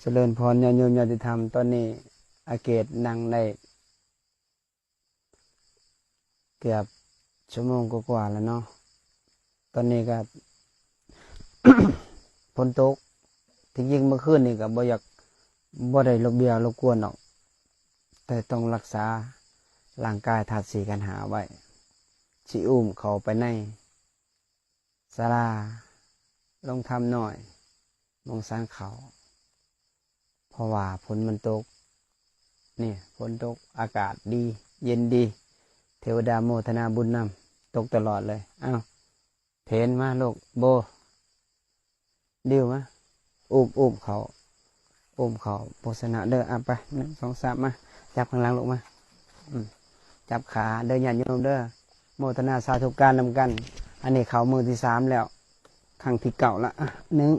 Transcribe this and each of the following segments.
ຈະເລີນພອນ ຍາດໂຍມຍາດຕິທຳ. ຕອນນີ້ອາເກດນັ່ງໄດ້ເກືອບຊົ່ວໂມງກວ່າໆແລ້ວເນາະ. ຕອນນີ້ກໍ ຝົນຕົກ, ທີ່ຈິງເມື່ອຄືນນີ້ກໍບໍ່ຢາກ ບໍ່ໄດ້ລົບເບຍລົບກວນດອກ, ແຕ່ຕ້ອງລັກສາຮ່າງກາຍທາດສີ່ຂັນຫ້າໄວ້. ຊິອຸ້ມເຂົ້າໄປໃນ ສາລາລົງທຳນ້ອຍ ໝ່ອງສັງເຂົ້າ ເພາະວ່າຝົນມັນຕົກ. ນີ້ ຝົນຕົກ ອາກາດດີ ເຢັນດີ, ເທວະດາໂມທະນາບຸນນຳ, ຕົກຕະຫຼອດເລີຍ. ອ້າວ ເພນມາລູກ, ໂບ ດິວມາ ອຸ້ມ ອຸ້ມເຂົ້າ ອຸ້ມເຂົ້າໂພຊະນະເດີ. ອ່ະ ໄປ ໜຶ່ງ ສອງ ສາມ ມາ ຈັບຂ້າງຫຼັງລູກມາ. ອືມ ຈັບຂາເດີ ຍາດໂຍມເດີ, ໂມທະນາສາທຸການນຳກັນ. ອັນນີ້ເຂົ້າມື້ທີສາມແລ້ວ, ຄັ້ງທີເກົ້າລະ. ອ່ະ ໜຶ່ງ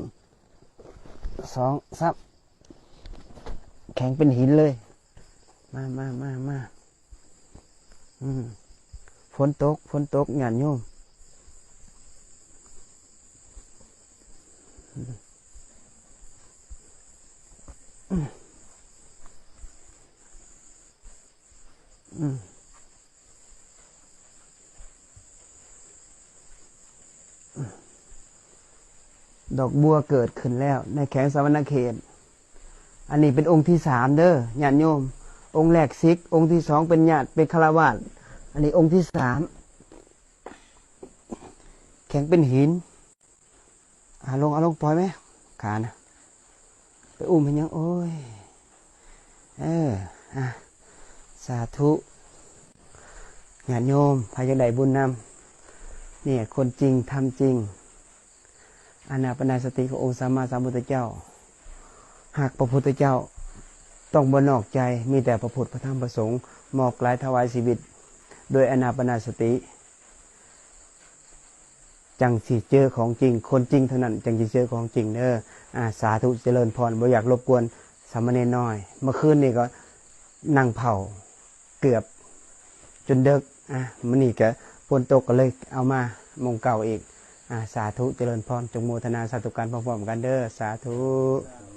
ສອງ ສາມ ແຂງເປັນຫີນເລີຍ. ມາ ມາ ມາ ມາ. ອືມ ຝົນຕົກ ຝົນຕົກ ຍາດໂຍມ. ອືມ ດອກບົວເກີດຂຶ້ນແລ້ວໃນແຂວງສະຫວັນນະເຂດ. ອັນນີ້ເປັນອົງທີສາມເດີ ຍາດໂຍມ. ອົງແລກສິກ, ອົງທີສອງເປັນຍາດ ເປັນຄາລະວາດ, ອັນນີ້ອົງທີສາມ ແຂງເປັນຫີນ. ອາ ລົງ ເອົາລົງ ປ່ອຍແມະ ຂານະ ໄປອຸ້ມເຮັດຫຍັງ? ໂອ້ຍ ເອີ ອາ ສາທຸ ຍາດໂຍມ ໃຜຢາກໄດ້ບຸນນຳ ນີ້ ຄົນຈິງ ທຳຈິງ ອານາປານາສະຕິຂອງອົງສຳມາສຳພຸດທະເຈົ້າ. ຮັກພະພຸດທະເຈົ້າ ຕ້ອງບໍ່ນອກໃຈ, ມີແຕ່ພະພຸດ ພະທຳ ພະສົງ, ມອບກາຍຖວາຍຊີວິດ ດ້ວຍອານາປານາສະຕິ ຈັ່ງຊິເຈີຂອງຈິງ, ຄົນຈິງເທົ່ານັ້ນຈັ່ງຊິເຈີຂອງຈິງເດີ. ອາ ສາທຸ ຈະເລີນພອນ, ບໍ່ຢາກລົບກວນສາມະເນນນ້ອຍ. ເມື່ອຄືນນີ້ກໍນັ່ງເຝົ້າເກືອບຈົນເດິກ, ອາ ມື້ນີ້ກໍຝົນຕົກ ກໍເລີຍເອົາມາໝ່ອງເກົ່າອີກ. ອາ ສາທຸ ຈະເລີນພອນ, ຈົ່ງໂມທະນາສາທຸການພ້ອມໆກັນເດີ. ສາທຸ.